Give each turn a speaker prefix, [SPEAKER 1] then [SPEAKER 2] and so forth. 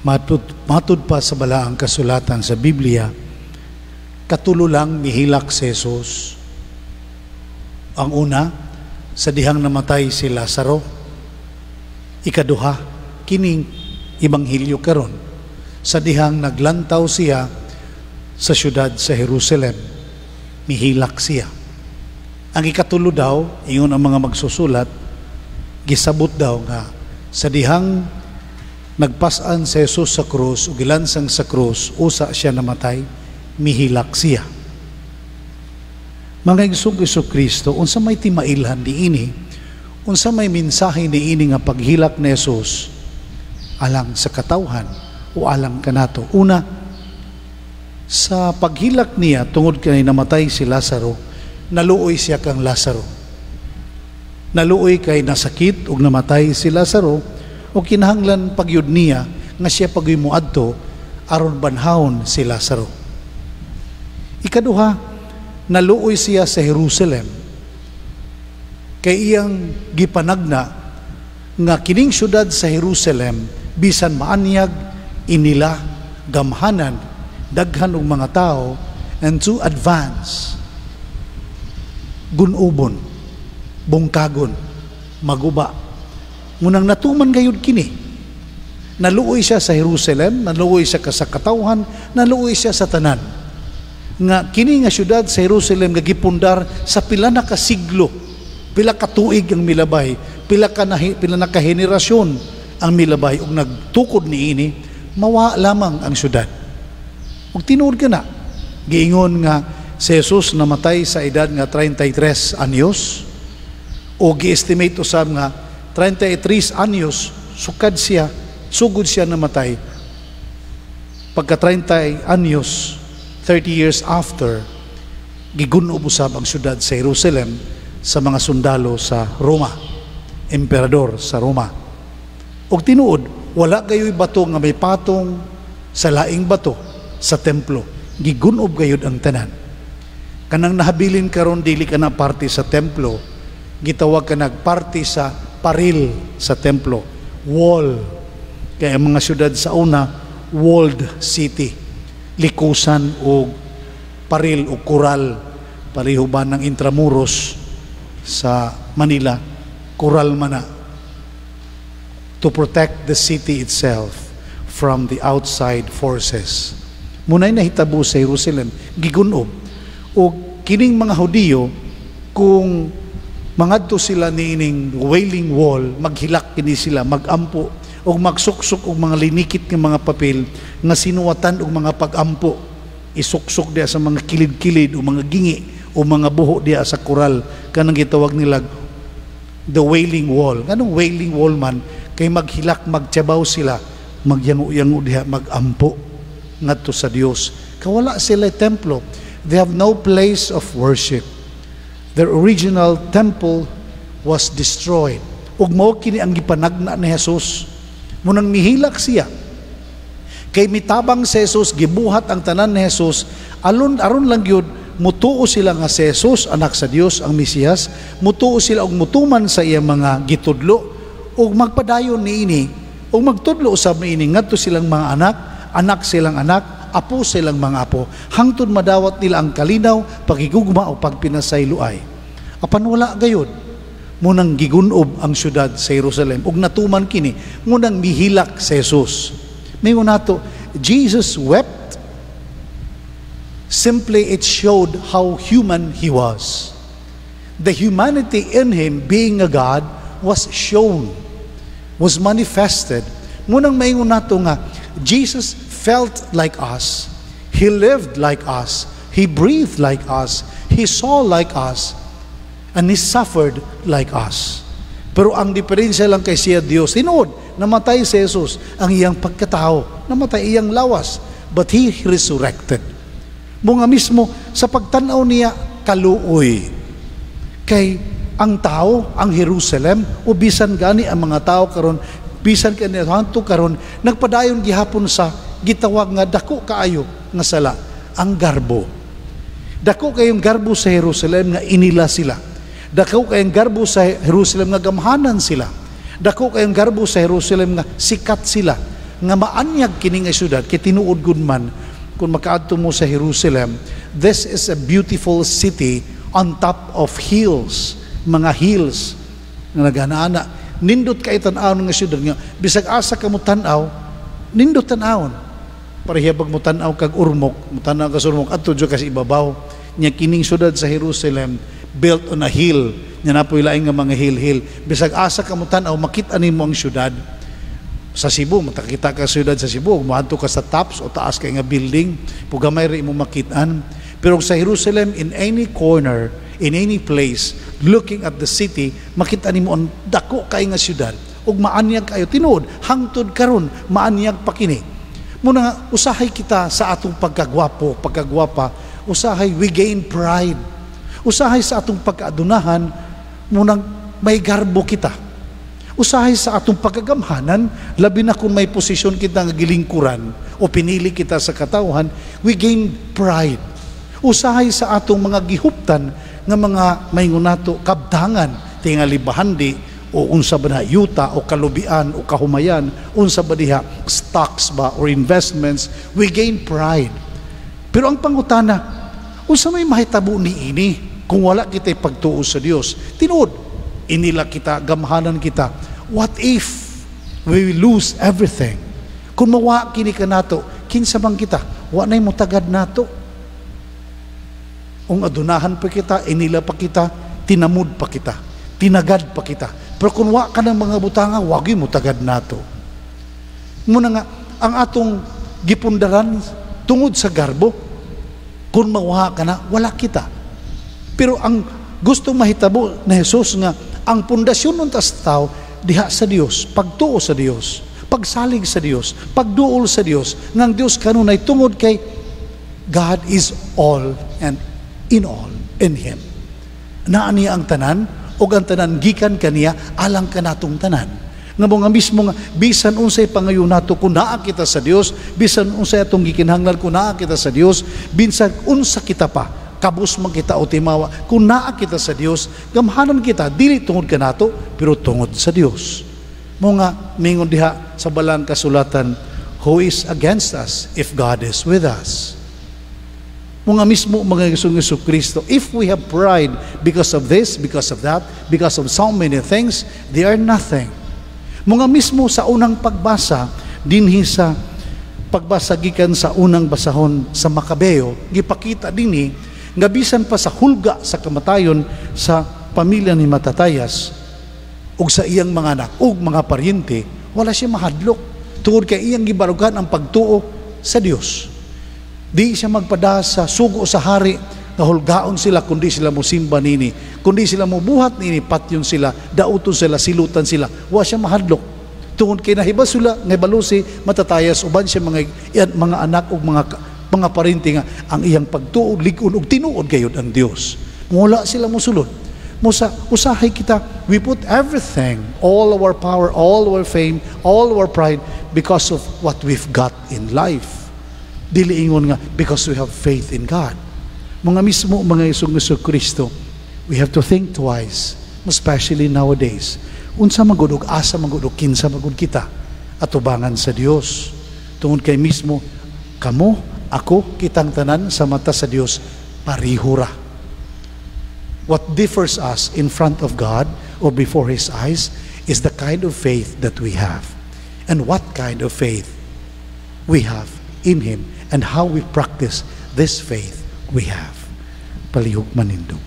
[SPEAKER 1] Matud pa sa balaang kasulatan sa Biblia, katulo lang mihilak si Jesus. Ang una, sa dihang namatay si Lazaro. Ikaduha, kining Ebanghelyo karon, sa dihang naglantaw siya sa syudad sa Jerusalem, mihilak siya. Ang ikatulo daw, ingon ang mga magsusulat, gisabot daw nga sa dihang nagpasan si Jesus sa krus o gilansang sa krus, usa siya namatay, mihilak siya. Mga igsoong Kristo, unsa may timailhan niini, unsa may mensahe niini nga paghilak ni Jesus alang sa katawhan o alang kanato? Una, sa paghilak niya tungod kay namatay si Lazaro, naluoy siya kang Lazaro. Naluoy kay nasakit ug namatay si Lazaro, o kinahanglan pagyud niya nga siya pa gyuy moadto aron banhawon si Lazaro. Ikaduha, naluoy siya sa Jerusalem kay iyang gipanagna nga kining syudad sa Jerusalem, bisan maanyag, inila, gamhanan, daghan og mga tao and to advance, gun-obon, bungkagon, maguba. Munang natuman gayud kini. Naluoy siya sa Jerusalem, naluoy siya sa katawhan, naluoy siya sa tanan. Nga kini nga syudad sa Jerusalem nga gipundar sa pila na ka siglo, pila ka tuig ang milabay, pila na ka henerasyon ang milabay ug nagtukod niini, mawa lamang ang syudad. Ug tinuod ka na, giingon nga si Jesus namatay sa edad nga 33 anyos o gi-estimate usab nga 33 anyos sukad siya, sugod siya namatay. Pagka 30 anyos, 30 years after, gigunob usab ang syudad sa Jerusalem sa mga sundalo sa Roma, emperador sa Roma. Og tinuod, wala gayoy bato nga may patong sa laing bato sa templo. Gigunob gayud ang tanan. Kanang nahabilin karon, dili ka na parte sa templo, gitawag ka nagparte sa paril sa templo, wall. Kaya ang mga syudad sa una, walled city, likusan o paril o kural, pareho ba ng Intramuros sa Manila, kural man na, to protect the city itself from the outside forces. Muna'y nahitabo sa Jerusalem, gigunob. O kining mga Hudiyo, kung mangadto sila niining Wailing Wall, maghilak kini sila, magampo, o magsuksok og mga linikit nga mga papel nga sinuwatan og mga pagampo. Isuksok diya sa mga kilid-kilid o mga gingi o mga buho diya sa kural, kanang gitawag nila the Wailing Wall. Nganong Wailing Wall man? Kay maghilak, magtyabaw sila, magyango-yango diha, magampo ngadto sa Dios. Kawala sila templo. They have no place of worship. Their original temple was destroyed. Ug mao kini ang gipanagna ni Jesus. Munang mihilak siya. Kay mitabang si Jesus, gibuhat ang tanan ni Jesus, alon aron lang gyud mutuo sila nga si Jesus anak sa Dios, ang Mesiyas, mutuo sila og mutuman sa iyang mga gitudlo ug magpadayon niini ug magtudlo usab niini ngadto silang mga anak, anak silang anak, apo silang mga apo, hangtod madawat nila ang kalinaw, pagigugma o pagpinasayloay. Apan wala gayud. Munang gigunob ang syudad sa Jerusalem ug natuman kini, munang mihilak si Jesus. Mingon nato, Jesus wept. Simply, it showed how human he was. The humanity in him, being a God, was shown, was manifested. Munang maingon nato nga Jesus felt like us. He lived like us. He breathed like us. He saw like us. And he suffered like us. Pero ang diferensya lang kay siya Dios. Tinuod, namatay si Jesus ang iyang pagkatao. Namatay iyang lawas. But he resurrected. Mga mismo, sa pagtanaw niya, kaluoy. Kay ang tao, ang Jerusalem, o bisan gani ang mga tao karon, bisan kani hanto karon, nagpadayon gihapon sa gitawag nga dako kaayo nga sala, ang garbo. Dako kayong garbo sa Jerusalem nga inila sila. Dako kayong garbo sa Jerusalem nga gamhanan sila. Dako kayong garbo sa Jerusalem nga sikat sila. nga maanyag kini nga syudad, kay tinuod gud man, kung makaadto mo sa Jerusalem, this is a beautiful city on top of hills, mga hills nga nagana-ana. Nindot kay tan-awon nga syudad nga bisag asa ka mo tan-aw, nindot tan-awon. Pareha bag mo tan-aw kag Ormoc, mo tan-aw ka sa Ormoc, adto jud ka sa ibabaw. Nya kining syudad sa Jerusalem built on a hill. Nya naa poy lain nga mga hill-hill. Bisag asa ka mo tan-aw, makita nimo ang syudad. Sa Cebu, makakita ka sa syudad sa Cebu, moadto ka sa tops o taas kay nga building, pugamay ra imo makitaan. Pero sa Jerusalem, in any corner, in any place, looking at the city, makita nimo ang dako kay nga syudad. Ug maanyag kayo tinuod, hangtod karon maanyag pa kini. Muna nga, usahay kita sa atong pagkagwapo, pagkagwapa, usahay we gain pride. Usahay sa atong pagkaadunahan, munang may garbo kita. Usahay sa atong pagkagamhanan, labi na kung may posisyon kita nga gilingkuran o pinili kita sa katawhan, we gain pride. Usahay sa atong mga gihuptan nga mga maingon nato kabtangan, tingali bahandi o unsa ba na yuta o kalubian o kahumayan, unsa ba diha, stocks ba or investments, we gain pride. Pero ang pangutana, unsa may mahitabo ni ini kung wala kita pagtuo sa Dios? Tinuod, inila kita, gamhanan kita. What if we lose everything? Kung mawa kini kanato, kinsa bang kita? Wa nay mutagad nato. Ung adunahan pa kita, inila pa kita, tinamud pa kita, tinagad pa kita. Pero kung wa ka ng mga butanga, wagi mo tagad nato. Muna nga, ang atong gipundaran tungod sa garbo, kung mawa ka na, wala kita. Pero ang gusto mahitabo ni Jesus nga, ang pundasyon ng tas tao, diha sa Dios, pagtuo sa Dios, pagsalig sa Dios, pagduol sa Dios, ngang Dios kanunay tungod kay God is all and in all in Him. Naa niya ang tanan, ug ang tanan gikan kaniya alang kanatong tanan. Nga mo nga mismo nga bisan unsay pangayo nato kung naa kita sa Dios, bisan unsay atong gikinahanglan kung naa kita sa Dios, bisan unsa kita pa, kabus man kita o timawa, kung naa kita sa Dios, gamhanan kita dili tungod kanato pero tungod sa Dios. Mo nga mingon diha sa balang kasulatan, "Who is against us if God is with us?" Mga mismo mga Hesus Kristo, if we have pride because of this, because of that, because of so many things, they are nothing. Mga mismo sa unang pagbasa, dinhi sa pagbasa gikan sa unang basahon sa Makabeo, gipakita dinhi nga bisan pa sa hulga sa kamatayon sa pamilya ni Matatayas ug sa iyang mga anak ug mga paryente, wala siya mahadlok tungod kay iyang gibarugan ang pagtuo sa Dios. Di siya magpada sa sugo sa hari nga hulgaon sila kundi sila mosimba nini. Kundi sila mobuhat nini, patyon sila, dauton sila, silutan sila. Wa siya mahadlok. Tungod kay nahibalo sila, nahibalo si Matatayas uban siya mga iyan, mga anak ug mga paryente nga ang iyang pagtuo lig-on ug tinuod gayud ang Dios. Wala sila mosulod. Musa usahay kita, we put everything, all our power, all our fame, all our pride because of what we've got in life. Dili ingon nga because we have faith in God. Mga mismo mga Isong Kristo, we have to think twice, especially nowadays. Unsa man gud ug asa man gud ug kinsa man gud kita atubangan sa Dios? Tungod kay mismo kamo, ako, kitang tanan sa mata sa Dios parihura. What differs us in front of God or before His eyes is the kind of faith that we have and what kind of faith we have in Him and how we practice this faith we have. Palihog manindog.